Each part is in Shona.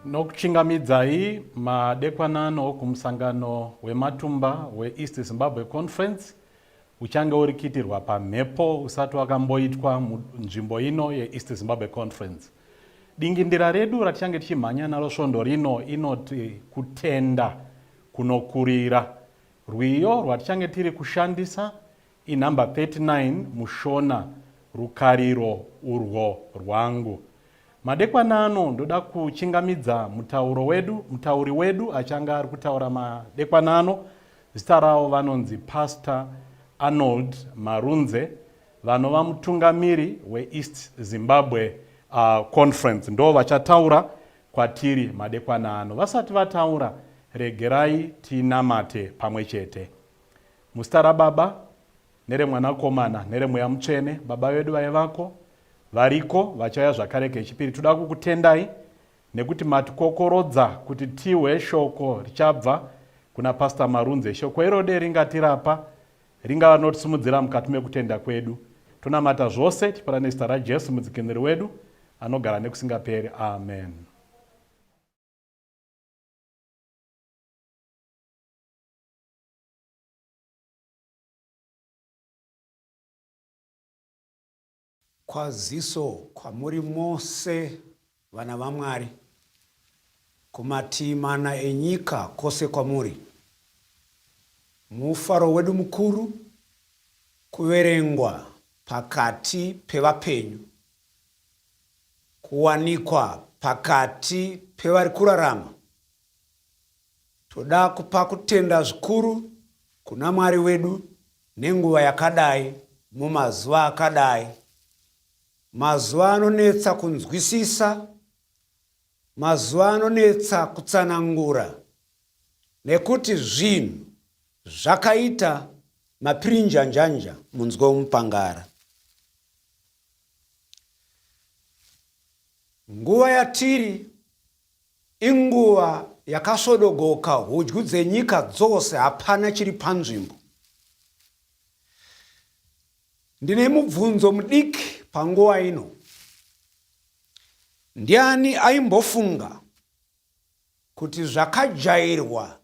Nokuchingamidzai madekwanano kumusangano wematumba weEast Zimbabwe Conference uchange uri kuitirwa pamhepo usati wakamboitwa munzvimbo ino yeEast Zimbabwe Conference. Dingindira redu ratichange tichimhanya naro svondo rino inoti kutenda kunokurira. Rwiyo rwatichange tiri kushandisa inhamba 39 muShona Rukariro urwo rwangu. Madekwana ano ndoda kuchingamidza mutauro wedu, mutauri wedu achange ari kutaura madekwana ano. Zita ravo vanonzi Pastor Arnold Marunze vanova mutungamiri weEast Zimbabwe uh, Conference ndo vachataura kwatiri madekwana ano. Vasati vataura, regerai tinamate pamwe chete. Muzita raBaba nereMwanakomana nereMweya Mutsvene, Baba vedu vaivako, variko, vachauya zvakare kechipiri. Toda kukutendai nekuti matikokorodza kuti tihwe shoko richabva kuna Pastor Marunze. Shoko irode ringatirapa, ringava rinotisimudzira mukati mekutenda kwedu. Tonamata zvose tipara nezita raJesu mudzikinuri wedu anogara nekusingaperi. Amen. Kwaziso kwamuri mose vana vaMwari, kumatii mana enyika kwose kwamuri. Mufaro wedu mukuru kuverengwa pakati pevapenyu, kuwanikwa pakati pevari kurarama. Toda kupa kutenda zvikuru kuna Mwari wedu nenguva yakadai, mumazuva akadai, mazuva anonetsa kunzwisisa, mazuva anonetsa kutsanangura, nekuti zvinhu zvakaita mapirinjanjanja munzwe womupangara. Nguva yatiri Inguva yakasvodogoka hudyu dzenyika dzose hapana chiri panzvimbo. Ndine mubvunzo mudiki panguva ino. Ndiani aimbofunga kuti zvakajairwa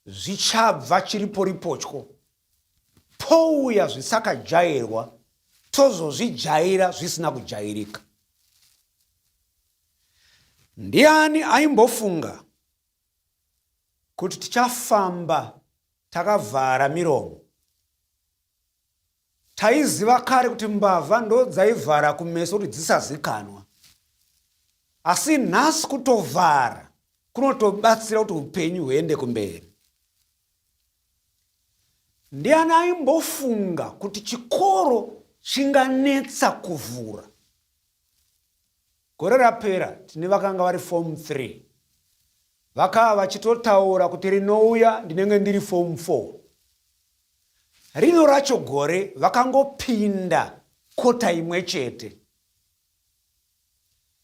zvichabva chiriporipotyo pouya zvisakajairwa tozozvijaira zvisina kujairika? Ndiani aimbofunga kuti tichafamba takavhara miromo? Taiziva kare kuti mbavha ndodzaivhara kumeso kuti dzisazikanwa. Asi nhasi kutovhara kunotobatsira kuti upenyu huende kumberi. Ndiani aimbofunga kuti chikoro chinganetsa kuvhura? Gore rapera tine vakanga vari form 3 vakava vachitotaura kuti rinouya ndinenge ndiri form 4. Rino racho gore vakangopinda kota imwe chete.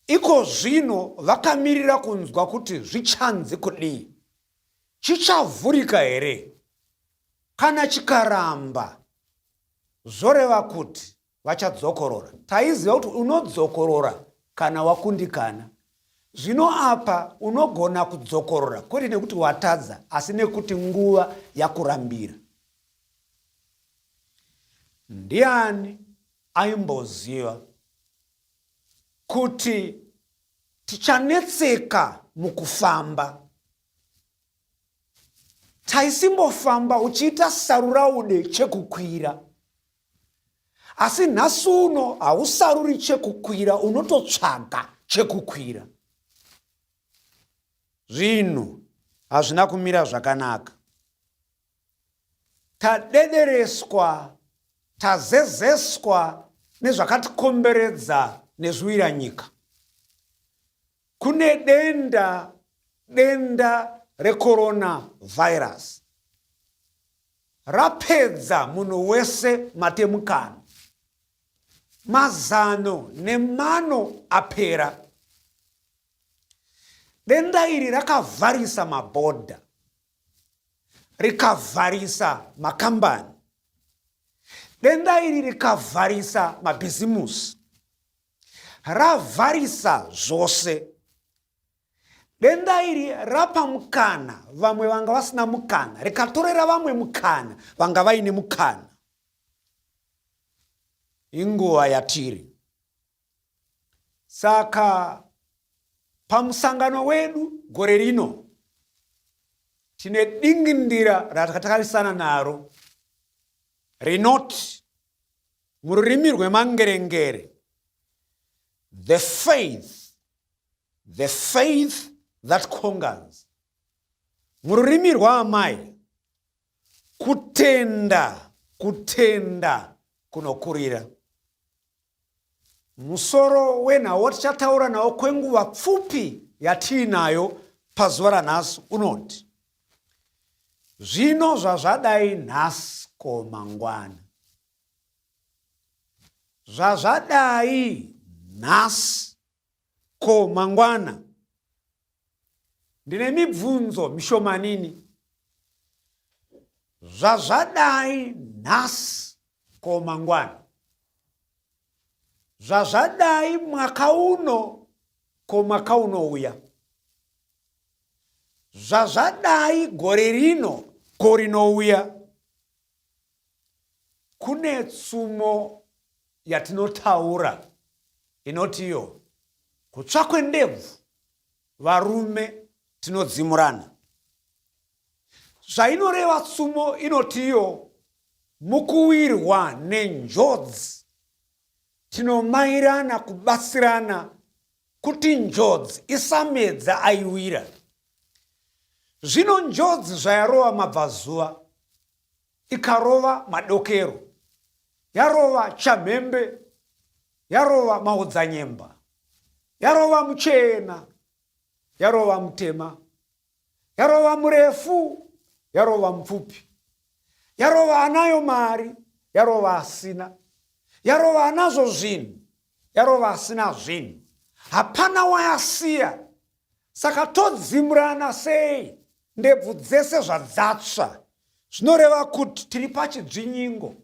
Iko zvino vakamirira kunzwa kuti zvichanzi kudii. Chichavhurika here? Kana chikaramba, zvoreva kuti vachadzokorora. Taiziva kuti unodzokorora kana wakundikana. Zvino apa unogona kudzokorora kwete nekuti watadza asi nekuti nguva yakurambira. Ndiani aimboziva kuti tichanetseka mukufamba? Taisimbofamba uchiita saruraude chekukwira. Asi nhasi uno hausaruri chekukwira, unototsvaga chekukwira. Zvinhu hazvina kumira zvakanaka. Tadedereswa, tazezeswa nezvakatikomberedza nezviwiranyika. Kune denda, denda recorona virus rapedza munhu wese matemukano. Mazano nemano apera. Denda iri rakavharisa mabhodha, rikavharisa makambani. Denda iri rikavharisa mabhizimusi. Ravharisa zvose. Denda iri rapa mukana vamwe vanga vasina mukana, rikatorera vamwe mukana vanga vaine mukana. Inguva yatiri. Saka pamusangano wedu gore rino tine dingindira ratakatarisana naro rinoti mururimi rwemangerengere the faith the faith that conquers mururimi rwaamai kutenda kutenda kunokurira musoro wenhau watichataura nawo kwenguva pfupi yatiinayo pazuva ranhasi unoti Zvino zvazvadai nhasi ko mangwana? Zvazvadai nhasi ko mangwana? Ndine mibvunzo mishomanini. Zvazvadai nhasi ko mangwana? Zvazvadai mwaka uno ko mwaka unouya? Zvazvadai gore rino ko rinouya? Kune tsumo yatinotaura inotiyo kutsva kwendebvu varume tinodzimurana. Zvainoreva tsumo inotiyo mukuwirwa nenjodzi tinomairana kubatsirana kuti njodzi isamedza aiwira. Zvino njodzi zvayarova mabvazuva, ikarova madokero, yarova chamhembe, yarova maodzanyemba, yarova muchena, yarova mutema, yarova murefu, yarova mupfupi, yarova anayo mari, yarova asina, yarova anazvo zvinhu, yarova asina zvinhu. Hapana wayasiya. Saka todzimurana sei ndebvu dzese zvadzatsva? Zvinoreva kuti tiri pachidzvinyingo,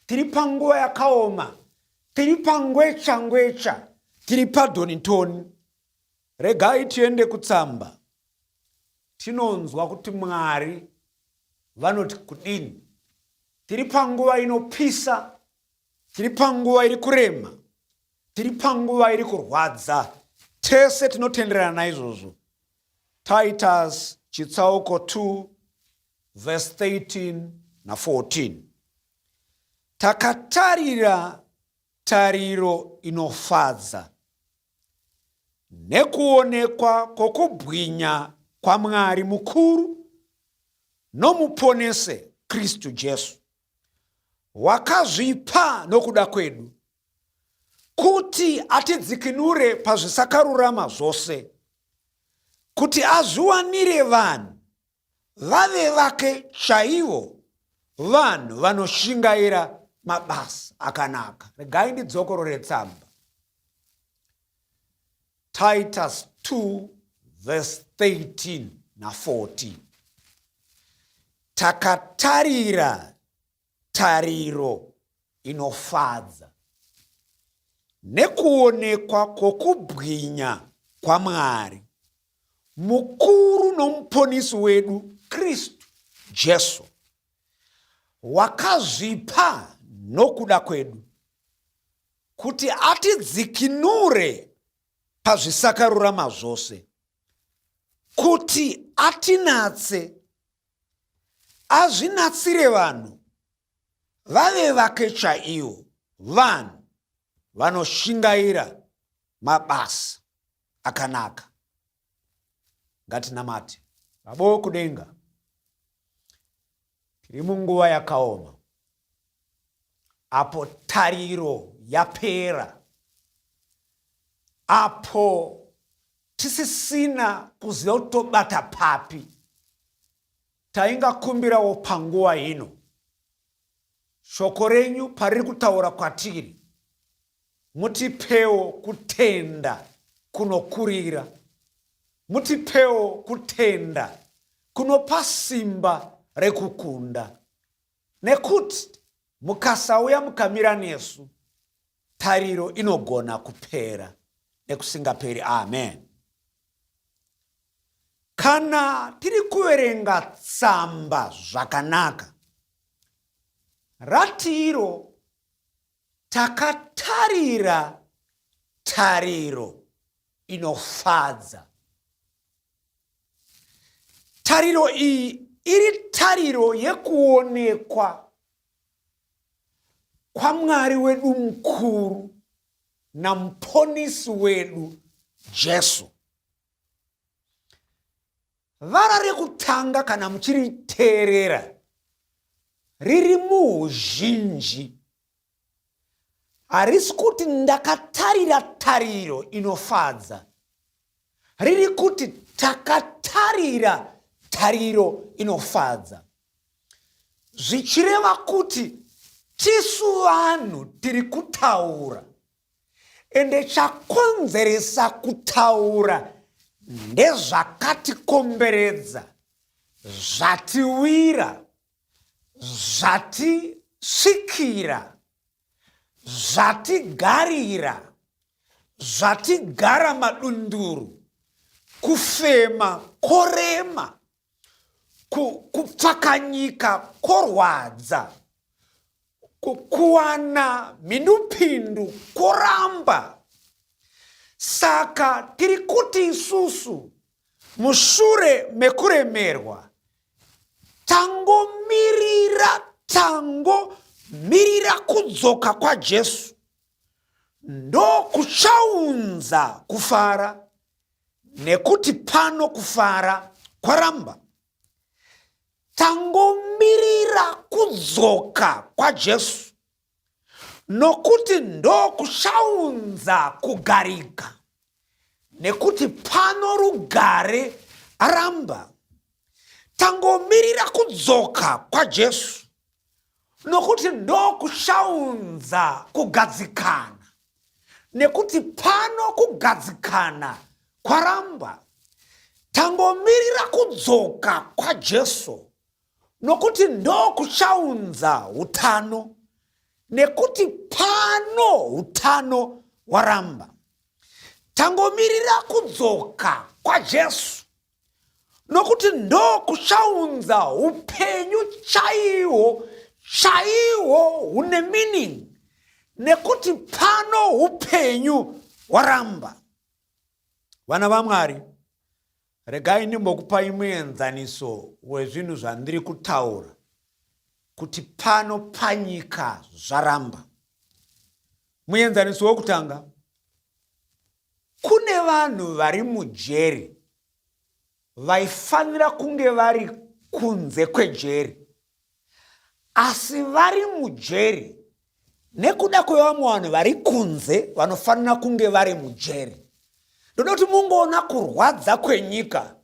tiri panguva yakaoma, tiri pangwecha ngwecha, tiri padonitoni. Regai tiende kutsamba tinonzwa kuti Mwari vanoti kudini. Tiri panguva inopisa, tiri panguva iri kurema, tiri panguva iri kurwadza. Tese tinotenderana naizvozvo. Titus chitsauko 2 verse 13 na 14. Takatarira tariro inofadza nekuonekwa kwokubwinya kwaMwari mukuru nomuponese Kristu Jesu, wakazvipa nokuda kwedu kuti atidzikinure pazvisakarurama zvose, kuti azviwanire vanhu vave vake chaivo, vanhu vanoshingaira mabasa akanaka. Regai ndidzokorore tsamba. Titus 2 verse 13 na 14. Takatarira tariro inofadza nekuonekwa kwokubwinya kwaMwari mukuru nomuponisi wedu Kristu Jesu, wakazvipa nokuda kwedu kuti atidzikinure pazvisakarurama zvose, kuti atinatse, azvinatsire vanhu vave vake chaivo, vanhu vanoshingaira mabasa akanaka. Ngatinamate. Baba wokudenga, tiri munguva yakaoma apo tariro yapera, apo tisisina kuziva kuti tobata papi. Taingakumbirawo panguva ino shoko renyu pariri kutaura kwatiri, mutipewo kutenda kunokurira, mutipewo kutenda kunopa simba rekukunda, nekuti mukasauya mukamira nesu, tariro inogona kupera nekusingaperi. Amen. Kana tiri kuverenga tsamba zvakanaka, ratiro takatarira tariro inofadza. Tariro iyi iri tariro yekuonekwa kwaMwari wedu mukuru naMuponisi wedu Jesu. Vara rekutanga kana muchiriteerera riri muuzhinji. Harisi kuti ndakatarira tariro inofadza, riri kuti takatarira tariro inofadza, zvichireva kuti tisu vanhu tiri kutaura, ende chakonzeresa kutaura ndezvakatikomberedza, zvatiwira, zvatisvikira, zvatigarira, zvatigara madunduru, kufema korema, kupfakanyika korwadza, kuwana mhindupindu koramba. Saka tiri kuti isusu mushure mekuremerwa tangomirira, tangomirira kudzoka kwaJesu ndokuchaunza kufara, nekuti pano kufara kwaramba. Tangomirira kudzoka kwaJesu nokuti ndokuchaunza kugarika, nekuti pano rugare aramba. Tangomirira kudzoka kwaJesu nokuti ndokuchaunza kugadzikana, nekuti pano kugadzikana kwaramba. Tangomirira kudzoka kwaJesu nokuti ndokuchaunza utano, nekuti pano utano hwaramba. Tangomirira kudzoka kwaJesu nokuti ndokuchaunza upenyu chaihwo chaihwo hune meaning, nekuti pano upenyu hwaramba. Vana vaMwari, regai ndimbokupai muenzaniso wezvinhu zvandiri kutaura kuti pano panyika zvaramba. Muenzaniso wokutanga, kune vanhu vari mujeri vaifanira kunge vari kunze kwejeri, asi vari mujeri nekuda kwevamwe vanhu vari kunze vanofanira kunge vari mujeri. Ndoda kuti mungoona kurwadza kwenyika,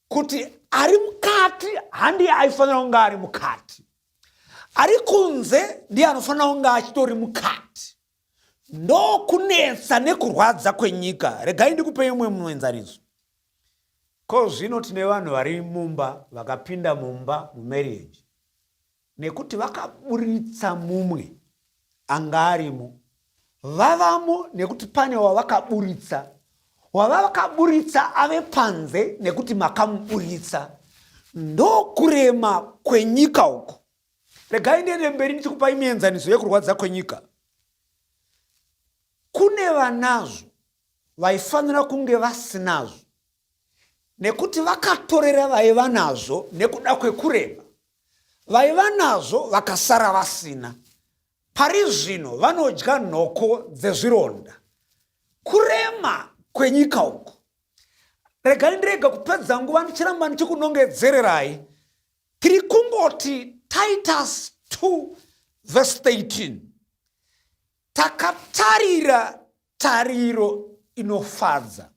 kuti ari mukati handiye aifanira kunge ari mukati, ari kunze ndiye anofanira kunge achitori mukati. Ndokunetsa nekurwadza kwenyika. Regai ndikupei umwe muenzaniso. Ko zvino tine vanhu vari mumba vakapinda mumba mumarriage nekuti vakaburitsa mumwe anga arimo vavamo nekuti pane wavakaburitsa wavakaburitsa ave panze nekuti makamuburitsa ndokurema kwenyika uku regai ndiende mberi ndichikupai mienzaniso yekurwadza kwenyika kune vanazvo vaifanira kunge vasinazvo nekuti vakatorera vaiva nazvo nekuda kwekurema vaiva nazvo vakasara vasina pari zvino vanodya nhoko dzezvironda kurema kwenyika uku regai ndirega kupedza nguva ndichiramba ndichikunongedzererai Tiri kungoti Titus 2 verse 13 takatarira tariro inofadza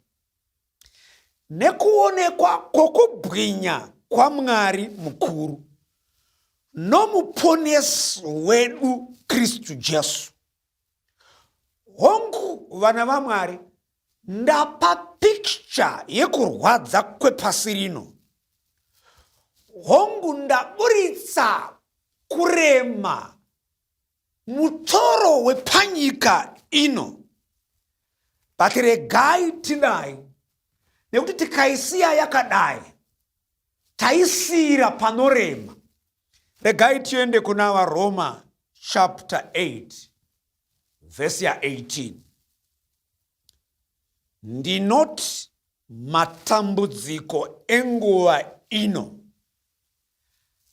nekuonekwa kwokubwinya kwaMwari mukuru nomuponesi wedu Kristu Jesu. Hongu vana vaMwari, ndapa picture yekurwadza kwepasi rino. Hongu ndaburitsa kurema mutoro wepanyika ino, but regai tidai nekuti tikaisiya yakadai taisiira panorema. Regai tiende kuna vaRoma chapter 8 vhesi ya 18. Ndinoti matambudziko enguva ino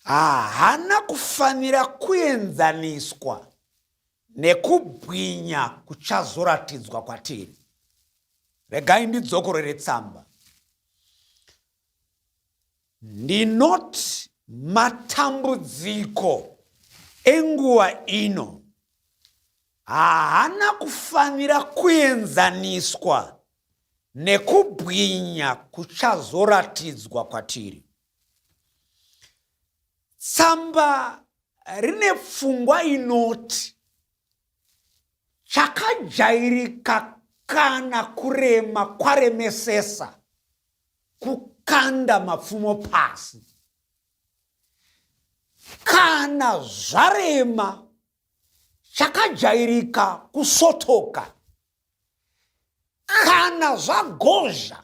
haana kufanira kuenzaniswa nekubwinya kuchazoratidzwa kwatiri. Regai ndidzokorere tsamba. Ndinoti matambudziko enguva ino haana kufanira kuenzaniswa nekubwinya kuchazoratidzwa kwatiri. Tsamba rine pfungwa inoti chakajairika kana kurema kwaremesesa kukanda mapfumo pasi. Kana zvarema chakajairika kusotoka. Kana zvagozha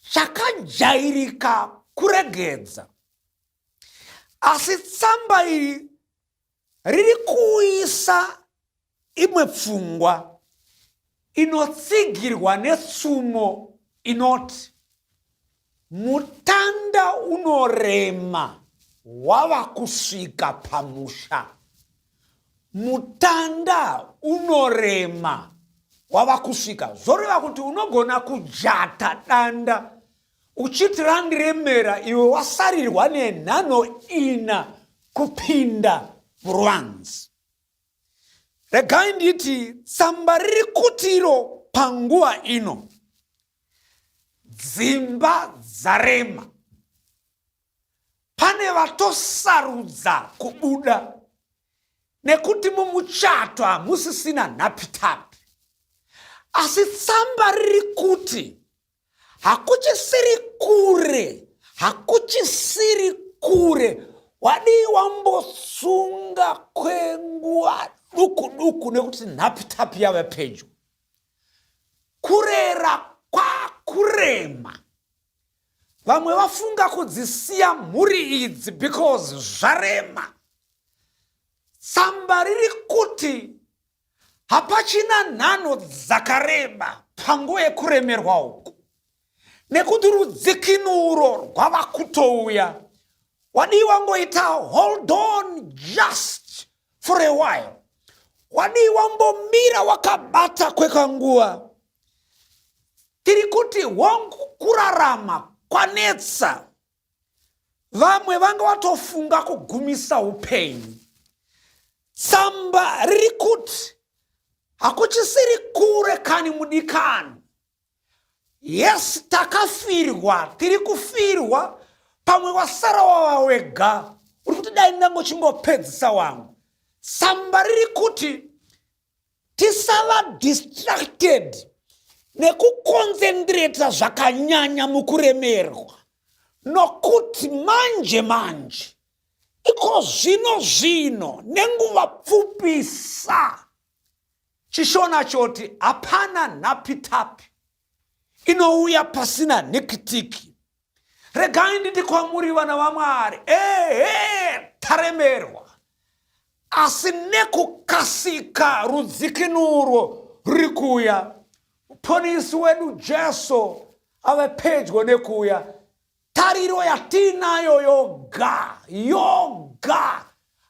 chakajairika kuregedza. Asi tsamba iri riri kuuyisa imwe pfungwa inotsigirwa netsumo inoti mutanda unorema wava kusvika pamusha. Mutanda unorema wava kusvika, zvoreva kuti unogona kujata danda uchiti randiremera iwe wasarirwa nenhano ina kupinda muruvanzi. Regai nditi tsamba riri kuti iro panguva ino dzimba dzarema, pane vatosarudza kubuda nekuti mumuchato hamusisina nhapitapi, asi tsamba riri kuti hakuchisiri kure hakuchisiri kure wadii wambotsunga kwenguva duku duku nekuti nhapitapi yave pedyo kurera kwakurema vamwe vafunga kudzisiya mhuri idzi because zvarema tsamba riri kuti Hapachina nhanho dzakareba panguva yekuremerwa uku nekuti rudzikinuro rwava kutouya. Wadii wangoita hold on just for a while? Wadii wambomira wakabata kwekanguva? Tiri kuti hongu kurarama kwanetsa. Vamwe vanga vatofunga kugumisa upenyu. Tsamba riri kuti hakuchisiri kure kani mudikani. Yes, takafirwa, tiri kufirwa, pamwe wasara wava wega. Uri kuti dai ndangochingopedzisa wangu. Tsamba riri kuti Tisava distracted nekukonzendireta zvakanyanya mukuremerwa, nokuti manje manje, iko zvino zvino, nenguva pfupisa, ChiShona choti hapana nhapitapi inouya pasina nhikitiki. Regai nditi kwamuri vana vaMwari, ehe, taremerwa, asi nekukasika rudzikinuro ruri kuuya. Muponisi wedu Jesu ave pedyo nekuuya. Tariro yatiinayo yoga yoga,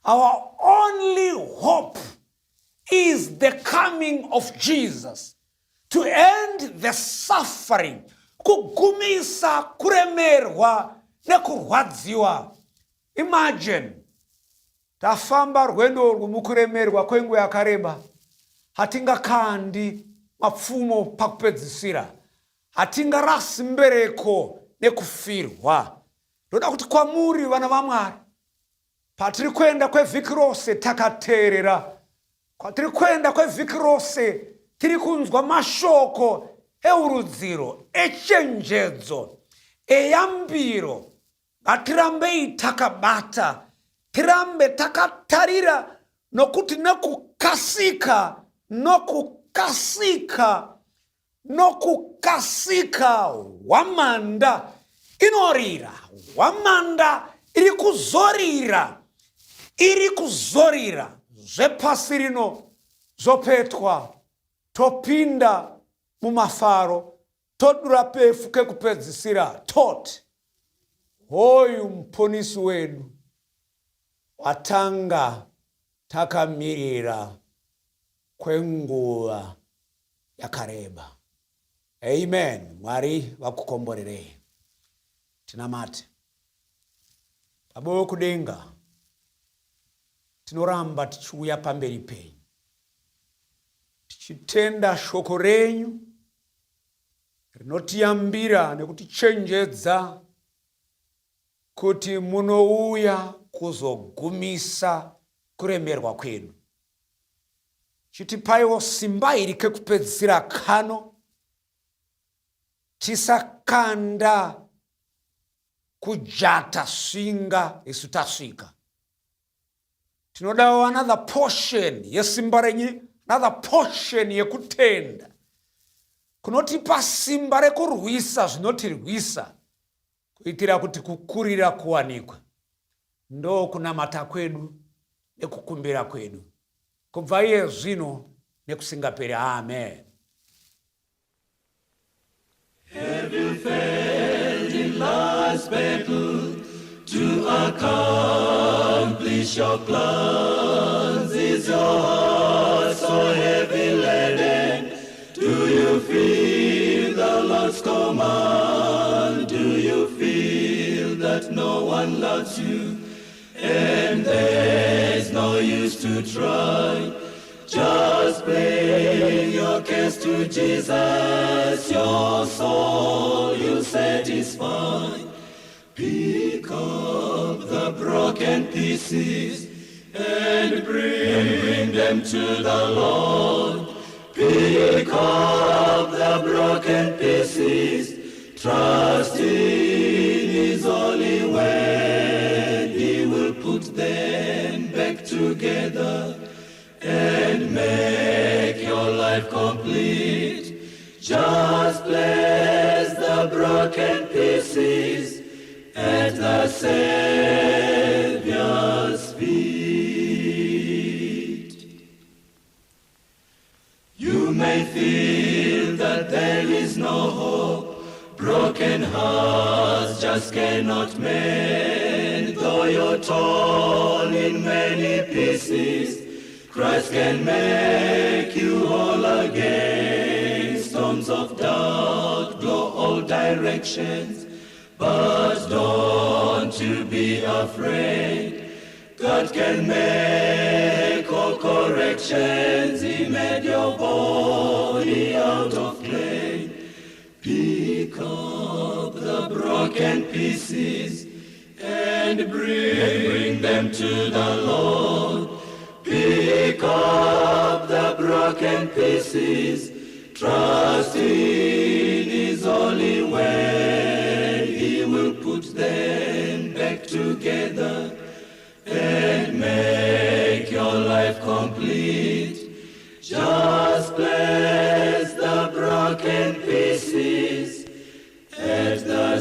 our only hope is the coming of Jesus to end the suffering, kugumisa kuremerwa nekurwadziwa. Imagine, tafamba rwendo urwu mukuremerwa kwenguva yakareba. Hatingakandi mapfumo pakupedzisira, hatingarasi mbereko nekufirwa. Ndoda kuti kwamuri vana vaMwari, patiri kuenda kwevhiki rose takateerera, kwatiri kuenda kwevhiki rose tiri kunzwa mashoko eurudziro, echenjedzo, eyambiro, ngatirambei takabata, tirambe takatarira, nokuti nekukasika, nokukasika, nokukasika hwamanda inorira, hwamanda iri kuzorira, iri kuzorira. Zvepasi rino zvopetwa, topinda mumafaro, todura pefu kekupedzisira, toti hoyu Muponisi wedu watanga takamirira kwenguva yakareba. Amen. Mwari vakukomborerei. Tinamate. Baba wekudenga, tinoramba tichiuya pamberi penyu tichitenda shoko renyu rinotiyambira nekutichenjedza kuti munouya kuzogumisa kuremerwa kwedu. Chitipaiwo simba iri kekupedzisira kano, tisakanda kujata svinga isu tasvika. Tinodawo another portion yesimba renyu, another portion yekutenda kunotipa simba rekurwisa zvinotirwisa, kuitira kuti kukurira kuwanikwe. Ndokunamata kwedu nekukumbira kwedu kubva iye zvino nekusingaperi. Amen. Have you failed in life's battle to accomplish your plans? Is your heart so heavy laden? Do you feel the Lord's command? Do you feel that no one loves you and there's no use to try? Just bring your case to Jesus, your soul you'll satisfy. Pick up the broken pieces and bring them to the Lord. Pick up the broken pieces, trust in His holy word. He will put them back together and make your life complete. Just place the broken pieces at the Savior's feet. You may feel that there is no hope, broken hearts just cannot mend. Though you're torn in many pieces, Christ can make you whole again. Storms of doubt blow all directions, but don't you be afraid. God can make all corrections. He made your body out of clay. Pick up the broken pieces and bring them to the Lord. Pick up the broken broken pieces. Trust in His holy word. He will put them back together and make your life complete. Just place the broken pieces at the